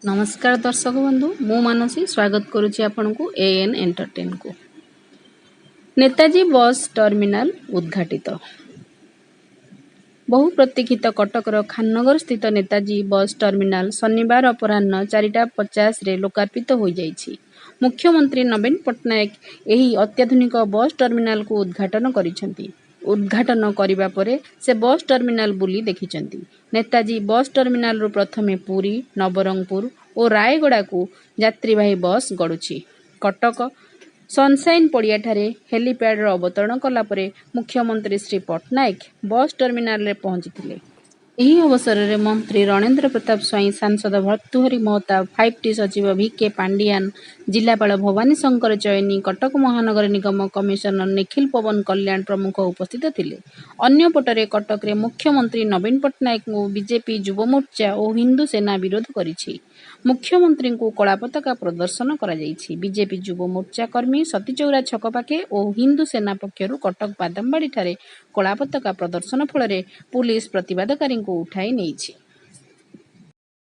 ନମସ୍କାର ଦର୍ଶକ ବନ୍ଧୁ, ମୁଁ ମାନସୀ ସ୍ୱାଗତ କରୁଛି ଆପଣଙ୍କୁ ଏଏନ୍ ଏଣ୍ଟରଟେନକୁ। ନେତାଜୀ ବସ୍ ଟର୍ମିନାଲ ଉଦ୍ଘାଟିତ। ବହୁ ପ୍ରତୀକ୍ଷିତ କଟକର ଖାନନଗର ସ୍ଥିତ ନେତାଜୀ ବସ୍ ଟର୍ମିନାଲ ଶନିବାର ଅପରାହ୍ନ 4:50ରେ ଲୋକାର୍ପିତ ହୋଇଯାଇଛି। ମୁଖ୍ୟମନ୍ତ୍ରୀ ନବୀନ ପଟ୍ଟନାୟକ ଏହି ଅତ୍ୟାଧୁନିକ ବସ୍ ଟର୍ମିନାଲକୁ ଉଦ୍ଘାଟନ କରିଛନ୍ତି। ଉଦ୍ଘାଟନ କରିବା ପରେ ସେ ବସ୍ ଟର୍ମିନାଲ ବୁଲି ଦେଖିଛନ୍ତି। ନେତାଜୀ ବସ୍ ଟର୍ମିନାଲରୁ ପ୍ରଥମେ ପୁରୀ, ନବରଙ୍ଗପୁର ଓ ରାୟଗଡ଼ାକୁ ଯାତ୍ରୀବାହୀ ବସ୍ ଗଡୁଛି। କଟକ ସନସାଇନ୍ ପଡ଼ିଆଠାରେ ହେଲିପ୍ୟାଡ୍‌ରେ ଅବତରଣ କଲା ପରେ ମୁଖ୍ୟମନ୍ତ୍ରୀ ଶ୍ରୀ ପଟ୍ଟନାୟକ ବସ୍ ଟର୍ମିନାଲରେ ପହଞ୍ଚିଥିଲେ। ଏହି ଅବସରରେ ମନ୍ତ୍ରୀ ରଣେନ୍ଦ୍ର ପ୍ରତାପ ସ୍ୱାଇଁ, ସାଂସଦ ଭର୍ତ୍ତୃହରି ମହତାବ, ଫାଇଭ୍-ଟି ସଚିବ ଭି କେ ପାଣ୍ଡିଆନ, ଜିଲ୍ଲାପାଳ ଭବାନୀ ଶଙ୍କର ଚୟନୀ, କଟକ ମହାନଗର ନିଗମ କମିଶନର ନିଖିଲ ପବନ କଲ୍ୟାଣ ପ୍ରମୁଖ ଉପସ୍ଥିତ ଥିଲେ। ଅନ୍ୟପଟରେ କଟକରେ ମୁଖ୍ୟମନ୍ତ୍ରୀ ନବୀନ ପଟ୍ଟନାୟକଙ୍କୁ ବିଜେପି ଯୁବମୋର୍ଚ୍ଚା ଓ ହିନ୍ଦୁ ସେନା ବିରୋଧ କରିଛି। ମୁଖ୍ୟମନ୍ତ୍ରୀଙ୍କୁ କଳାପତାକା ପ୍ରଦର୍ଶନ କରାଯାଇଛି। ବିଜେପି ଯୁବ ମୋର୍ଚ୍ଚା କର୍ମୀ ସତୀଚଉରା ଛକ ପାଖେ ଓ ହିନ୍ଦୁ ସେନା ପକ୍ଷରୁ କଟକ ବାଦାମବାଡ଼ିଠାରେ କଳାପତାକା ପ୍ରଦର୍ଶନ ଫଳରେ ପୁଲିସ ପ୍ରତିବାଦକାରୀଙ୍କୁ ଉଠାଇ ନେଇଛି।